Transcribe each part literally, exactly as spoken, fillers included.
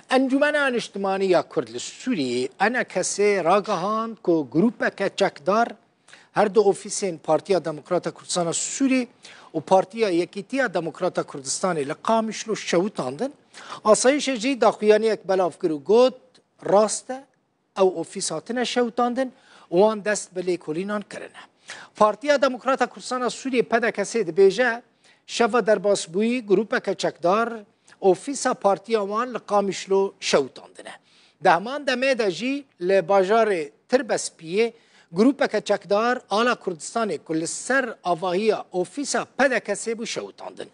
Encûmena Niştimanî ya Kurd li Sûriyê, E N K S, ragihand ku grûpeke çekdar her du ofîsên Partiya Demokrata Kurdistana Sûrî û Partiya Yekîtiya Demokrata Kurdistanê li Qamişlo şewitandin. Asayîşê jî daxuyaniyek belav kir û got, rast e, ew ofîs hatine şewitandin û wan dest bi lêkolînan kirine. Partiya Demokrata Kurdistana Sûriyê, P D K S, dibêje, şeva derbasbûyî grûpeke çekdar ofîsa partiya wan li Qamişlo şewitandine. Di heman demê de jî li bajarê Tirbespiyê grûpeke çekdar ala Kurdistanê ku li ser avahiya ofîsa P D K S bû şewitandin.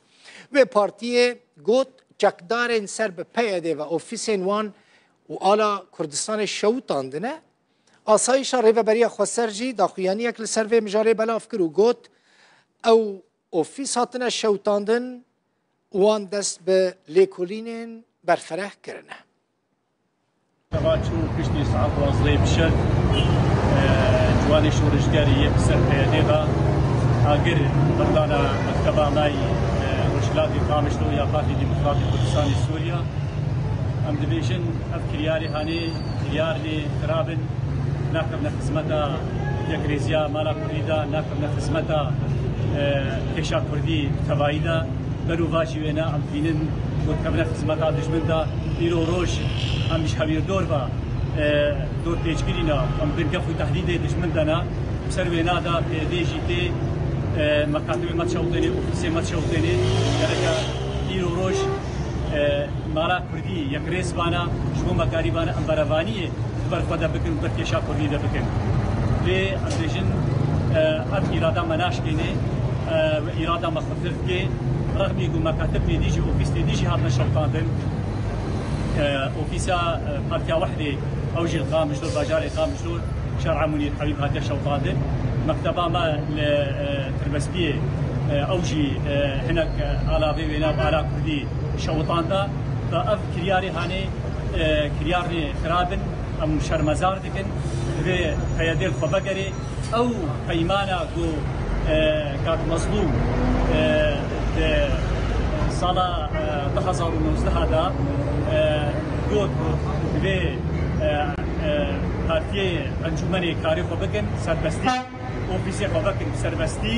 Wê partiyê got, çekdarên ser bi P Y D ve ofîsên wan û ala Kurdistanê şewitandine. Asayîşa Rêveberiya Xweser jî daxuyaniyek li ser vê mijarê belav kir û got, ew ofîs hatine şewitandin û wan dest bi lêkolînên berfereh kirine. Teva çû piştî saet duwazdehê bi şev, e, ciwanê şorişgerî yê bi ser P Y D ve agir berdana mekteba me yî, e, Rojhilatê Qamişlo ya Partî Demokratî Kurdistanê Sûriye. Em dibêjin ev kiryarê hanê kiryarnê xirab in, nakevne xizmeta yekrêziya mala Kurdî de, nakevne xizmeta, e, kêşa Kurdî bi tevayî de. Berovajî wêne em dibînin ku dikevine xizmeta dijmin de. Îro roj em ji hewîrdor ve, e, dorpêçgirî ne, em bin gef û tehdîdê dijmin de ne. Bi ser wêna de P Y D jî tê, e, mekatibê me dişewitênê, ofîsê me dişewitênê. Gereke îro roj, e, mala Kurdî yekrêz bana, ji bo me karî bana em berevaniyê di ber xwe de bikin, di ber kêşa Kurdî de bikin. Lê em dibêjin, e, ev îrada me naşkênê, e, we îrada me xurtir dike. Rexmî ku mekatib tê dî jî, ofîs tê dî jî hatine şewitandin. E, ofîsa, e, Partiya Wehdê, ew jî li Qamişlo, bajarê Qamişlo, Şer'a Munîr Habîb hatiye şewitandin. Mekteba me li, e, Tirbespiyê, e, ew jî, e, hinek, e, alavê wêne bi ala Kurdî şewitanda. Ve ev kiryarê hanê, e, kiryarê xirab in, em şermezar dikin. Divê P Y D li xwe vegerê. Ew peymana ku, e, kak Mezlûm, e, di sala, e, du hezar û nozdeh de, e, got ku divê, e, e, partiyê encûmenê karê xwe bikin serbestî, ofîsê xwe vekin serbestî,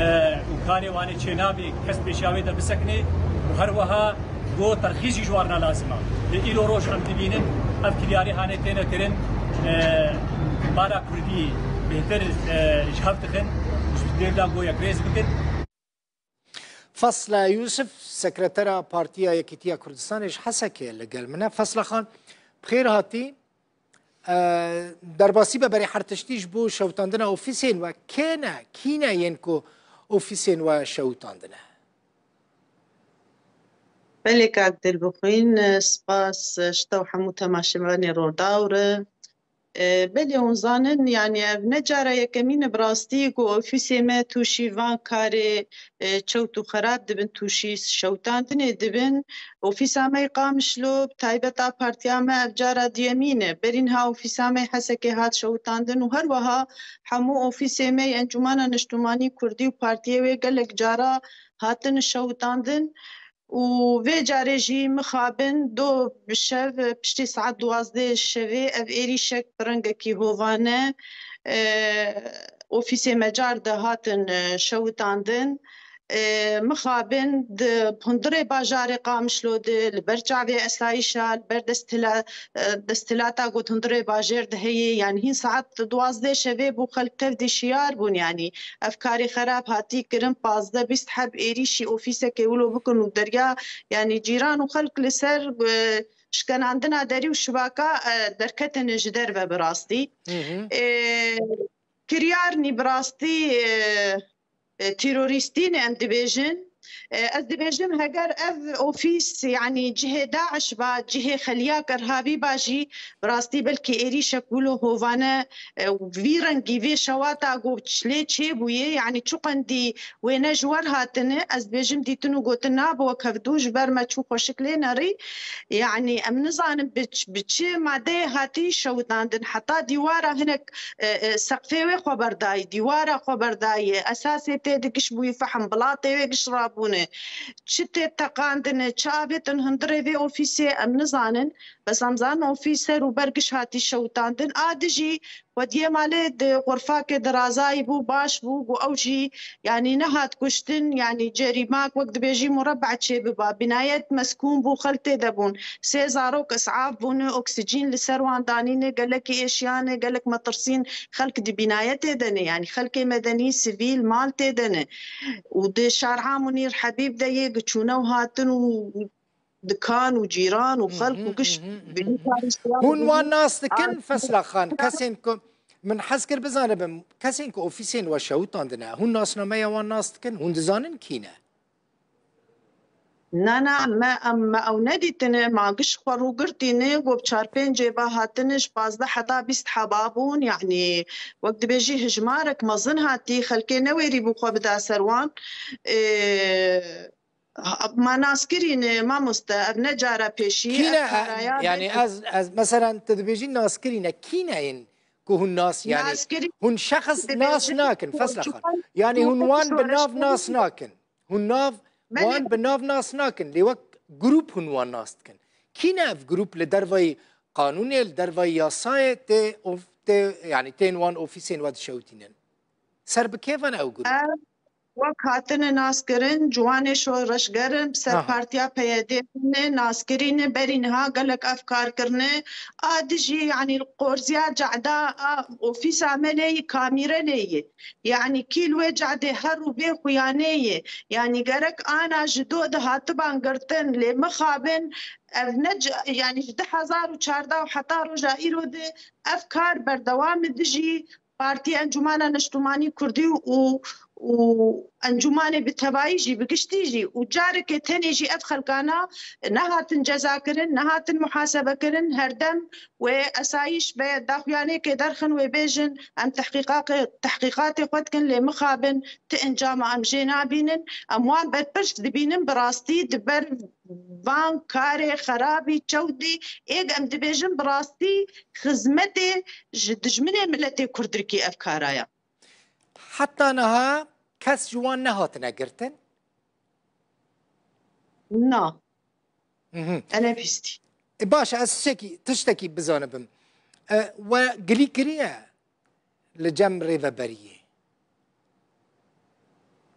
e, û karê wanê çênabê, kes pêşiya wê de bisekine û her wiha Go terxîz jî ji wan re lazim e. Lê îro roj em dibînin ev kiryarê hanê têne kirin, e, mala Kurdî bêhtir, e, ji hev dixin, ji dêv de go yekrêz bikin. Fasla Yusuf, sekretera Partiya Yekîtiya Kurdistanê ji Hesekê li gel min e. Fasla Xan, bi xêr hatî. E, derbasî be berê her tiştî ji bo şewitandina ofîsên we. Kê ne, kî ne yên ku ofîsên we şewitandine? Belê kak Dilbixwîn, spas ji te û hemû temaşevanê Rordawr. E, belê hûn zanin, yanî ev ne cara yekemîn e bi rastî ku ofîsê me tûşî van karê, e, çewt û xerab dibin, tûşî şewitandinê dibin. Ofîsa me yê Qamişlo, bi taybet a partiya me ev cara duyemîn e. Berî niha ofîsa me yê Hesekê hat şewitandin û her wiha hemû ofîsê me yê Encûmena Niştimanî Kurdî û partiyê wê gelek cara hatin şewitandin. Û vê carê jî mixabin do bi şev piştî saet duwazdeh şevê ev êrîşek bi rengekî hovane, e, ofîsê me car de hatin, e, şewitandin. E, mixabin di hundirê bajarê Qamişlo de, li ber çavê esayîşa, li ber destila-, e, desthilata ku di hundirê bajêr de heye, yanî hîn saet duwazdeh şevê bû, xelk tev dî şiyar bûn, yanî ev karê xerab hatî kirin, pazdeh bîst heb êrîşî ofîsekê wilo bikin û derya, yanî cîran û xelk li ser, e, şikenandina derî û şibaka, e, derketin ji derve bi rastî. Hı hı. E, kiryarnî bi rastî, e, e, terorîstî ne em dibêjin. E, ez dibêjim heger ev ofîs, yanî cihê DAIŞ ba, cihê xeliya kerhavî ba jî, bi rastî belkî êrîşek wilo hovane, e, vî rengî, vê şewata ku lê çêbûye, yanî çiqendî wêne ji wer hatine, ez dibêjim dîtin û gotin nabe wek hevdû ji ber me çû xweşik lê nerî. Yanî em nizanin bi ç-, bi çi madeyê hatî şewitandin. Heta dîwara hinek, e, e, seqfê wê xwe berdayî, dîwara xwe berdayî, esasê tê di giş bûyî fehm, bilatê wê giş rabû. bûne. Çi tê teqandine, çi avêtin hundirê vê ofîsê em nizanin. Bes em zanin ofîs ser û ber giş hatî şewitandin. A dijî xwediyê malê di xurfakê dirazayî bû, baş bû, got ew jî, yanî nehat kuştin, yanî cerîmak wek dibêjî mureba çêbiba. Binayet meskûn bû, xelk tê de bûn. Sê zarok isaf bûne, oksîjîn li ser wan danîne, gelekî êşiyane, gelek metirsîn xelk di binayetê de ne. Yanî xelkê medenî, sivîl, mal tê de ne. Û di şar'a Munîr Hebîb de yê giçûne û hatin û dikan û cîran û xelk û giş. Hûn wan nas dikin, Fesla Xan? Kesên ku min hez kir bizanibim, kesên ku ofîsên we şewitandine, hûn nasnameya wan nas dikin? Hûn dizanin kî ne? Na, na, me, em, me ew nedîtine, ma giş xwe rûgirtîne, got bi çar pêncê ba hatine, ji pazdeh heta bîst heba bûn, yanî wek dibêjî hijmarek mezin hatî, xelkê newêrî bû xwe bida ser wan. Ê, ha, ma naskirîne, mamoste, ev ne cara pêşî, Kî ev ne, e, karaya yani ne ez, ez, meselen, tu dibêjî naskirîne, kî ne yên ku hûn nas, yani Naskirî hûn şexs dibêjin nas nakin, Fesla Xan. Ciwan Yani hûn wan bi nav nas nakin. Hûn nav, Belê. wan bi nav nas nakin. Lê wek grup hûn wan nas dikin. Kî ne ev grup li dervayî qanûnê, li dervayî yasayê tê, of-, tê, yani tên wan ofîsên we dişewitînin? Ser bi kê ve ne ew grup? Ev wek hatine naskirin, ciwanê şoreşger in, bi ser Aha. partiya P Y D ne, naskirî ne, berî niha gelek ev kar kirine. A dijî, yanî li qorziya cehda a ofîsa me lê yî, kamîre lê yî. Yanî kî li wê cehdê her û vê xuyanê yê. Yanî gerek ana ji do de hatiban girtin, lê mixabin ev ne c-, yanî ji du hezar û çardeh û heta roja îro de ev kar berdewam e dijî Partî Encûmena Niştimanî Kurdî û, û encûmanê bi tevayî jî, bi giştî jî û careke tenê jî ev xelkana nehatin cezakirin, nehatin muhasebekirin, herdem wê esayîş be daxuyaniyekê derxin, wê bêjin, em tehqîqaqê-, tehqîqatê xwe dikin, lê mixabin ti encama em jê nabînin. Em wan berpirs dibînin, bi rastî di ber van karê xerabî çewdî, êk em dibêjin bi rastî xizmetê ji dijminê miletê Kurdirkî ev karaya. Heta niha kes ji wan nehatine girtin? Na. Mhm. Ene bîstî. E, baş e, ez tiştekî, tiştekî bizanibim. E, we gilî kiriye li cem rêveberiyê?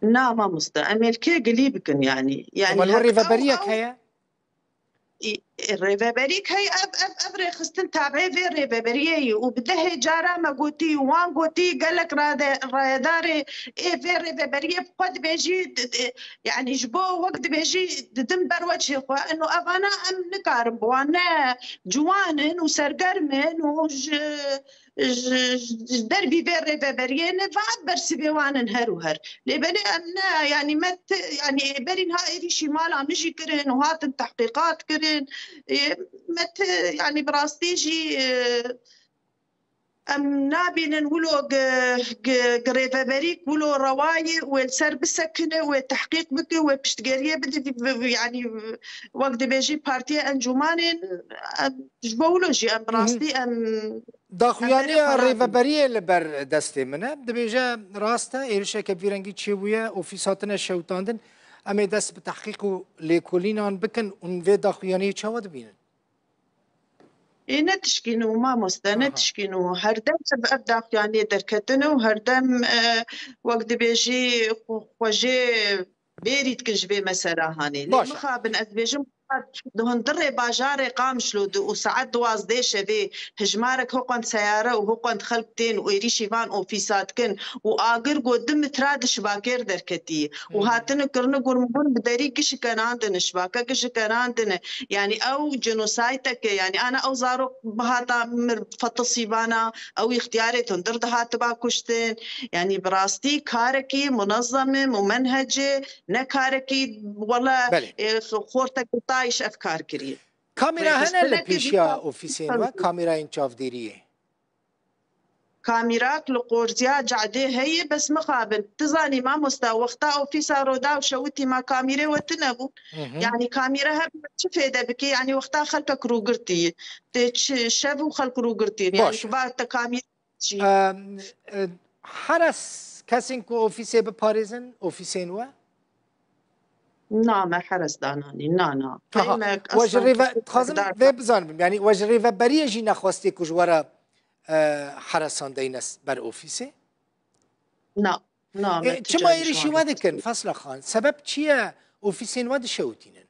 Na, mamoste, em ê li kê gilî bikin, yanî? Yanî Ama li we heta rêveberiyek ew heye? Î, rêveberîk heye, ev, ev, ev rêxistin tabiê vê rêveberiyê ye û bi dehê cara me gotî, wan gotî, gelek rade-, rayedarê ê vê rêveberiyê bi xwe dibêjî, d-, d-, yanî ji bo wek dibêjî didim ber weçê xwe. Ino evana em nikarin bi wan ne ciwan in û sergerm in û ji ji, ji, ji dervî vê rêveberiyê ne, va bersivê wan in her û her. Lê belê em ne, yanî me ti, yanî berî niha êrîşî mala min jî kirin û hatin tehqîqat kirin. Ê, me ti, yanî bi rastî jî, e, em nabînin wilo gi, gi, gi rêveberîk wilo rewa ye wê li ser bisekine, wê tehqîq bike, wê piştgeriyê bide, yanî wek dibêjî partiya encûmanên, em, ji bo wilo jî em bi Hı hı. rastî em Daxuyaniya Em ê rêveberiyê li ber destê min e. Dibêje, rast e, êrişeke vî rengî çêbûye, ofîs hatine şewitandin. Em ê dest bi tehqîq û lêkolînan bikin. Hûn vê daxuyaniyê çawa dibînin? Ê, ne tişkîn û mamoste, ne Aha. tişkîn û herdem ev, ev daxuyaniyê derketine û herdem, e, wek dibêjî xwe, xwe jê bêrî dikin ji vê mesela hanê. Lê Baş e. mixabin ez dibêjim, di hundirê bajarê Qamişlo de û saet duwazdeh şevê hijmarek hiqwend seyare û hiqwend xelk tên û êrîşî van ofîsa dikin û agir got du metra di şibakêr derketî û Hmm. hatine kirine gurmgun bi derî gişikenandine, şibake gişikenandine. Yanî ew jenosayteke, yanî ana ew zarok bihata mir fetisî vana, ew îxtiyarê hundir dihatiba kuştin. Yanî bi rastî karekî munezem e, mumenhec e, ne karekî wele, Belê. e, xortek bi tayîş ev kar kiriye. Kamera Rêxistineke hene li pêşiya vî ofîsên we, kamerayên çavdêriyê? Kamîrak li qorziya cadê heye, bes mixabin. Tu zanî mamosta, wexta ofîsa Roda û şewitî ma kamîrê we tune bû. Hı hı. Yanî kamîre her çi fêde bike, yanî wexta xelkek rûgirtî. Tê çi şev û xelk rûgirtî. Yanî Baş. tu va te kamîre çi? Em, e, her ez kesên ku ofîsê biparêzin, ofîsên we? Na, me heres dananî, na, na. Aha. Peymek We ji eslan rêve, kesê dixwazim dar- vê bizanim, yanî we ji rêveberiye jî nexwestiye ku ji we re e, heresan deyne s- ber ofîsê? Na, na, me E, tu çima carî êrîşî ji wan we dikin, nexwestiye. Fesla Xan? Sebeb çi ye ofîsên we dişewitînin?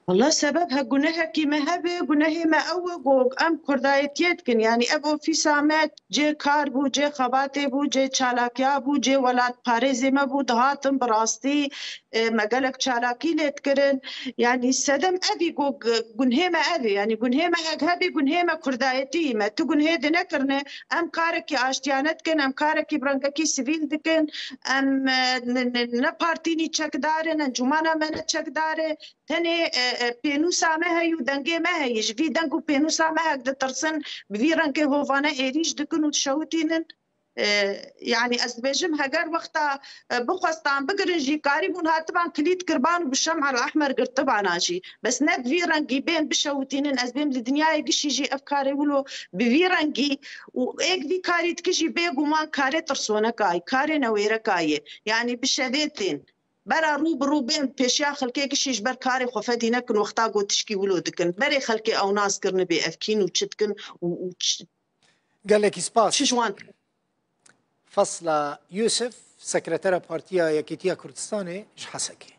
Wala sebeb he gunehekî me hebe, gunehê me ew e ku em kurdayetiyê dikin. Yanî ev ofîsa me cê kar bû, cê xebatê bû, cê çalakiya bû, cê welatparêzê me bû, dihatin bi rastî, e, me gelek çalakî lê dikirin. Yanî sedem evî ku g- gunhê me evî. Yanî gunhê me hek hebî, gunhê me kurdayetî me. Tu gunhê dinekirine, em karekî aştiyane dikin, em karekî bi rengekî sivîl dikin, em e, ne, ne, ne partî nî çekdar in, encûmana me ne çekdar e. Tenê e, e, pênûsa me heye û dengê me heye. Ji vî deng û pênûsa me hek ditirsin, bi vî rengê hovane êrîş dikin û dişewitînin. E, yanî ez dibêjim heger wexta e, bixwestan bigirin jî karîbûn hatiban kilît kirban û bi şem'el ehmer girtibana jî. Bes ne bi vî rengî bên bişewitînin, ez bêm li dinyayê gişî jî ev karê wilo bi vî rengî û êk vî karî dikî jî bêguman karê tirsoneka ye, karê newêreka ye. Yanî bi şevêtên bera rû bi rû bên pêşiya xelkê gişî ji ber karê xwe fedî nekin wexta got tişkî wilo dikin. Berê xelkê ew nas kirine bê ev kîn û çi dikin û, û çi, Gelekî spas. çi ji wan Fesla Yusuf, sekretera Partiya Yekîtiya Kurdistanê ji Hesekê.